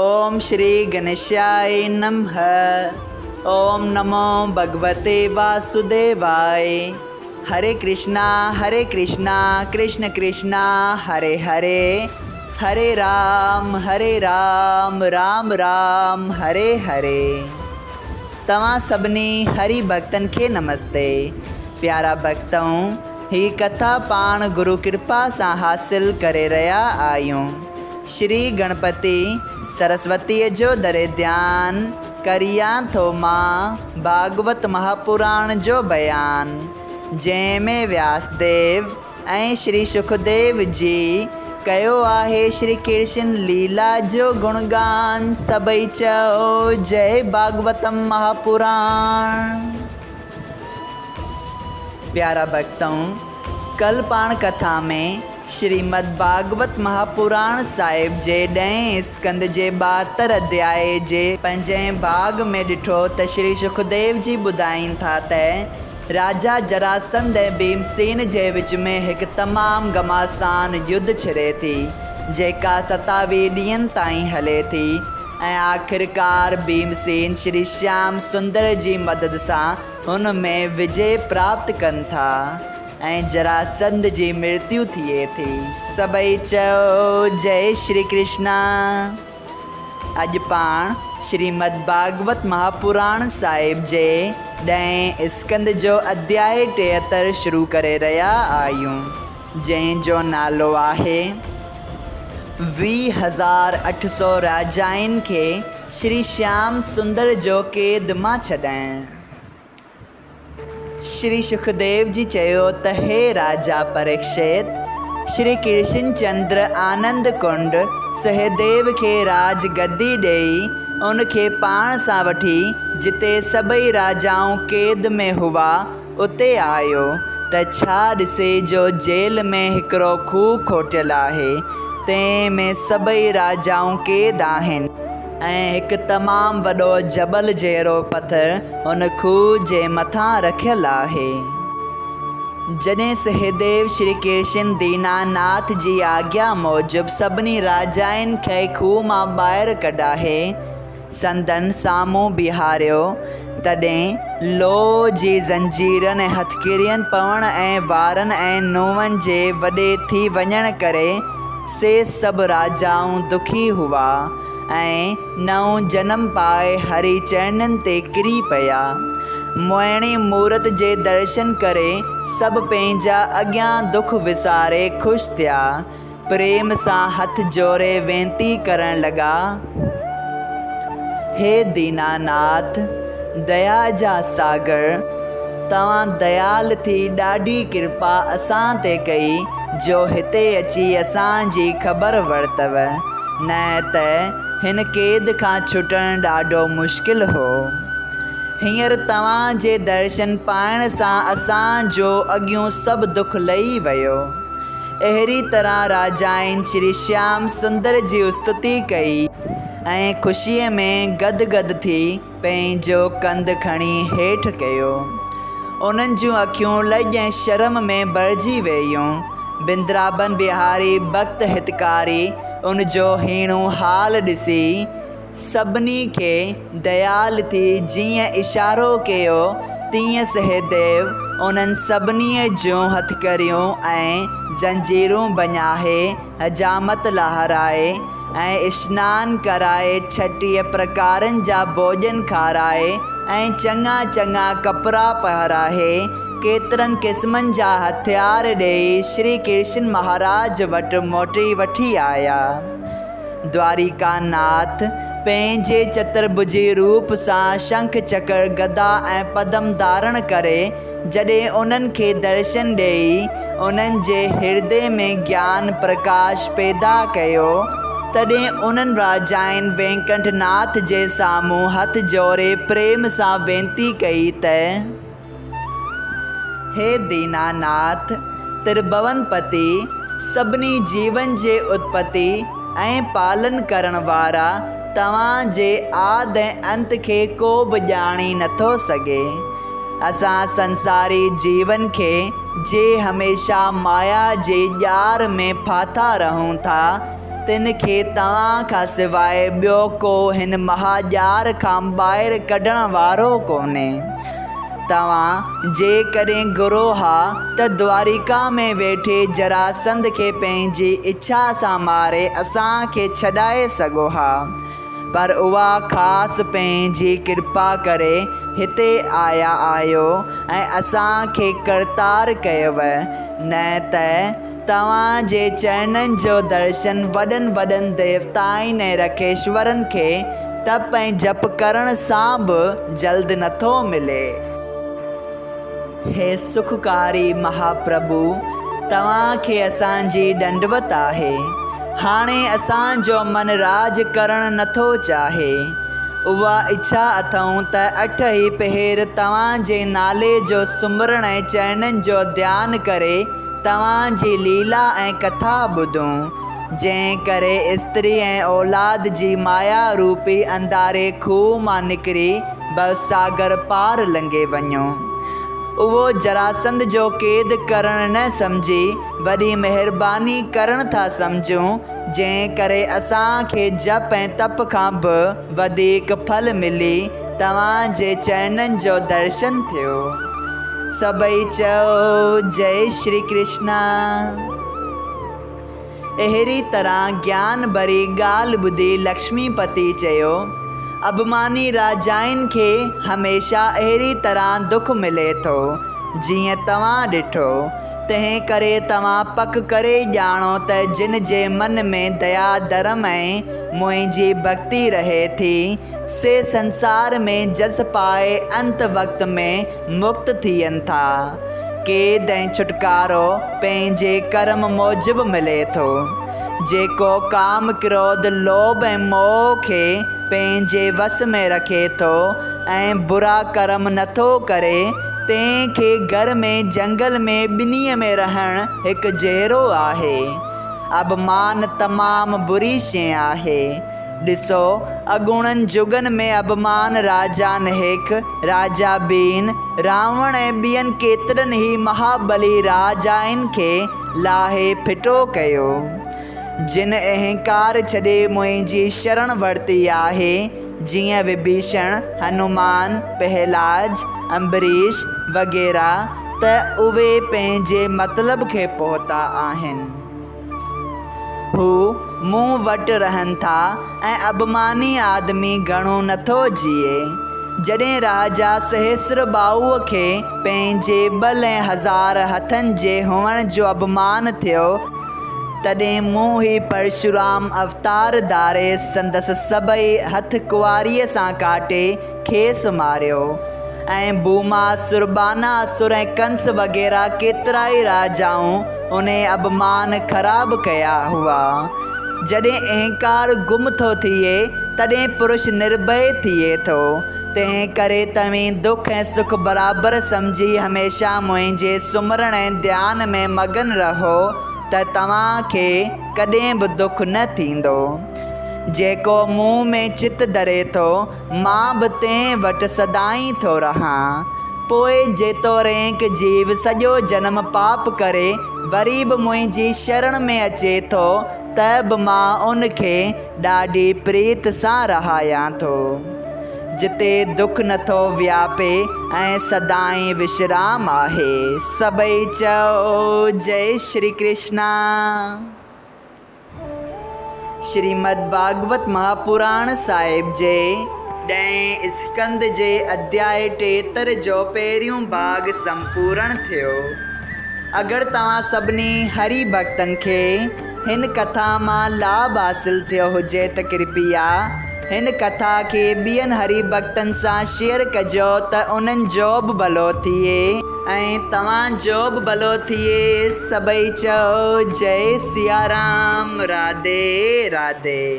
اوم شري گنيشاء نمھ اوم نمو ڀڳوتي واسوديواء هري ڪرشنا هري ڪرشنا ڪرشن ڪرشنا هري هري هري رام هري رام رام رام هري هري. توهان سڀني هري ڀڳتن کي نمستي. پيارا ڀڳتؤ! هي ڪٿا پاڻ گرو ڪرپا سان حاصل ڪري رهيا آهيون. شري گڻپتي سرسوتيء جو دري ڌيان ڪريان ٿو مان ڀاڳوت مهاپراڻ جو بيان، جنهن ۾ وياس ديو ۽ شري شڪديو جي ڪيو آهي شري ڪرشن ليلا جو گڻگان، سڀئي چئو جئي ڀاڳوتم مهاپراڻ. پيارا ڀڳتؤ! ڪل پاڻ ڪٿا ۾ شريمد ڀاڳوت مهاپراڻ صاحب جي ڏهين اسڪنڌ جي 72 اڌيائي جي پنجين ڀاڳ ۾ ڏٺو ته شري شڪديو جي ٻڌائين ٿا ته راجا جراسنڌ ۽ ڀيمسين جي وچ ۾ هڪ تمام گهماسان يڌ ڇڙي ٿي جيڪا 27 ڏينهن تائين هلي ٿي ۽ آخرڪار ڀيمسين شري شيام سندر جي مدد سان هن ۾ وجي پراپت ڪن ٿا ۽ جراسنڌ جي مرتيو ٿئي ٿي. سڀئي چئو جئي شري ڪرشنا. اڄ پاڻ شريمد ڀاڳوت مهاپراڻ صاحب جي ڏهين اسڪنڌ جو اڌيائي 73 شروع ڪري رهيا آهيون جنهن جو نالو آهي. 20,800 راجائن کي شري شيام سندر جو قيد مان ڇڏائڻ. شري شڪديو جي چيو ته هي راجا پريڪشت! شري ڪرشن چندر آنند ڪنڊ سهديو کي راج گدي ڏيئي ان کي پاڻ سان وٺي جتي سڀئي راجائون قيد ۾ هئا اتي آيو ته ڇا ڏسي جو جيل ۾ هڪڙو کوهه کوٽيل آهي، تنهن ۾ سڀئي راجائون قيد آهن ۽ هڪ تمام وڏو جبل جهڙو پٿر ان کوهه جي مٿان رکيل آهي. جڏهن سهديو شري ڪرشن ديناناٿ جي آگيا موجب سڀني راجائن کي کوهه مان ٻاهر ڪڍاهي، سندن سامهون بيهاريو، تڏهن لوهه جي زنجيرن ۽ هٿڪڙين پوڻ ۽ وارن ۽ نونهن جي وڏي ٿي وڃڻ ڪري سي سڀ راجائون دکي هئا ۽ نئون جنم پائي هري چرنن تي ڪري پيا. موهڻي مورت جي درشن ڪري سڀ پنهنجا اڳيان دک وساري خوش ٿيا. پريم سان هٿ جوڙي وينتي ڪرڻ لڳا، هي ديناناٿ، ديا جا ساگر، توهان ديال ٿي ڏاڍي ڪرپا اسان تي ڪئي جو هتي اچي اسان جي خبر ورتو، نه ته هن قيد کان ڇٽڻ ڏاڍو مشڪل هو. هينئر توهان جي درشن پائڻ سان اسان جو اڳيون سڀ دک لهي ويو. اهڙي طرح راجائن شري شيام سندر جي استتي ڪئي ۽ خوشيء ۾ گد گد ٿي پنهنجو ڪنڌ کڻي هيٺ ڪيو. انهن جون اکيون لڄ ۽ شرم ۾ ڀرجي ويون. بندرابن بهاري ڀڳت هتڪاري ان جو هيڻو حال ڏسي، سڀني کي ديال ٿي جيئن اشارو ڪيو، تيئن سهديو انهن سڀني جون هٿڪڙيون ۽ زنجيرون ڀڃائي، حجامت لاهرائي ۽ اشنان ڪرائي 36 پرڪارن جا ڀوڄن کارائي ۽ چڱا چڱا ڪپڙا پهرائي، ڪيترن قسمن جا هٿيار ڏيئي شري ڪرشن مهاراج وٽ موٽي وٺي آيا. دواريڪا ناٿ پنهنجي چترڀجي روپ سان شنک چڪر، گدا ۽ پدم ڌارڻ ڪري جڏهن انهن کي درشن ڏيئي انهن جي هردي ۾ گيان پرڪاش پيدا ڪيو، تڏهن انهن راجائن وينڪنٺ ناٿ جي سامهون هٿ جوڙي پريم سان وينتي ڪئي ته. هي ديناناٿ، ترڀون پتي، سڀني جيون جي اتپتي ۽ پالن ڪرڻ وارا، توهان جي آد ۽ انت کي ڪو به ڄاڻي نٿو سگهي. اسان سنساري جيون کي، جي هميشه مايا جي ڄار ۾ ڦاٿا رهون ٿا، تن کي توهان کان سواء ٻيو ڪو هن مها ڄار کان ٻاهر ڪڍڻ وارو ڪونهي. توهان جيڪڏهن گهرو ها ته دواريڪا ۾ ويٺي جراسنڌ کي پنهنجي اڇا سان ماري اسان کي ڇڏائي سگهو ها. پر اها خاص پنهنجي ڪرپا ڪري هتي آيا آهيو ۽ اسان کي ڪرتار ڪيو، نه ته توهان جي چرنن جو درشن وڏن وڏن ديوتائن ۽ رکيشورن کي تپ ۽ جپ ڪرڻ سان به جلد نٿو ملي. هي سکڪاري مهاپرڀو! توهان کي اسان جي ڏنڊوت آهي. هاڻي اسان جو من راڄ ڪرڻ نٿو چاهي. اها اڇا اٿئون ته اٺ ئي پهر توهان جي نالي جو سمرڻ ۽ چرنن جو ڌيان ڪري توهان جي ليلا ۽ ڪٿا ٻڌون، جنهن ڪري استري ۽ اولاد جي مايا روپي انڌاري کوهه مان نڪري ڀوساگر پار لنگهي وڃون. اهو جراسنڌ جو قيد ڪرڻ نه سمجهي وڏي مهرباني ڪرڻ ٿا سمجهون، جنهن ڪري اسان کي جپ ۽ تپ کان به وڌيڪ ڦل ملي توهان جي چرنن جو درشن ٿيو. سڀئي چئو جئي شري ڪرشنا. اهڙي طرح گيان ڀري ڳالهه ٻڌي لڪشمي پتي چيو، اڀماني راجائن کي هميشه اهڙي طرح دک ملي ٿو، جيئن توهان ڏٺو. تنهن ڪري توهان پڪ ڪري ڄاڻو ته جن جي من ۾ ديا ڌرم ۽ منهنجي ڀڳتي رهي ٿي، سي سنسار ۾ جس پائي انت وقت ۾ مڪت ٿين ٿا. قيد ۽ ڇوٽڪارو پنهنجي ڪرم موجب ملي ٿو. جيڪو ڪام، ڪروڌ، لوڀ ۽ موهه کي پنهنجي وس ۾ رکي ٿو ۽ برا ڪرم نٿو ڪري، تنهن کي گهر ۾ جهنگل ۾ ٻنيء ۾ رهڻ هڪ جهڙو آهي. اڀمان تمام بري شيء آهي. ڏسو، اڳوڻن جڳن ۾ اڀمان راجا نهيک، راجا بين، راوڻ ۽ ٻين ڪيترن ئي مهاٻلي راجائن کي لاهي ڦٽو ڪيو. جن اهنڪار ڇڏي منهنجي شرڻ ورتي آهي، جيئن وڀيشڻ، هنومان، پهلاج، امبريش وغيره ته اهي پنهنجي مطلب کي پهتا آهن. هو مون وٽ رهن ٿا ۽ اڀماني آدمي گهڻو نٿو جيئي. جڏهن راجا سهسرٻاهوء کي پنهنجي ٻل ۽ هزار هٿن جي هئڻ جو اڀمان ٿيو، تڏهن مون هي پرشورام اوتار ڌاري سندس سڀئي هٿ ڪهاڙيء سان ڪاٽي کيس ماريو ۽ ڀوماسر، باناسر ۽ ڪنس وغيره ڪيترائي راجائون انهي اڀمان خراب ڪيا هئا. جڏهن اهنڪار گم ٿو ٿئي، تڏهن پرش نرڀئي ٿئي ٿو. تنهن ڪري توهين دک ۽ سک برابر سمجهي هميشه منهنجي سمرڻ ۽ ڌيان ۾ مگن رهو ته توهان کي ڪڏهن به دک نه ٿيندو. جيڪو مون ۾ چت ڌري ٿو، مان به تنهن وٽ سدائين ٿو رهان. پوء جيتوڻيڪ جيو سڄو جنم پاپ ڪري وري به منهنجي شرڻ ۾ اچي ٿو ته به مان ان کي ڏاڍي پريت سان رهايان ٿو. جتي دک نٿو وياپي ۽ سدائين وشرام آهي. سڀئي چئو جئي شري ڪرشنا. شريمد ڀاڳوت مهاپراڻ صاحب جي ڏهين اسڪنڌ جي اڌياء 73 جو پهريون ڀاڳ سمپورڻ ٿيو. اگر توهان سڀني هري ڀڳتن کي هن ڪٿا مان لاڀ حاصل ٿيو هجي ته ڪرپيا هن ڪٿا کي ٻين هري ڀڳتن سان شيئر ڪجو ته انهن جو به ڀلو ٿئي. ۽ توهان جو به ڀلو ٿئي. سڀئي چئو جئي سيارام راڌي راڌي.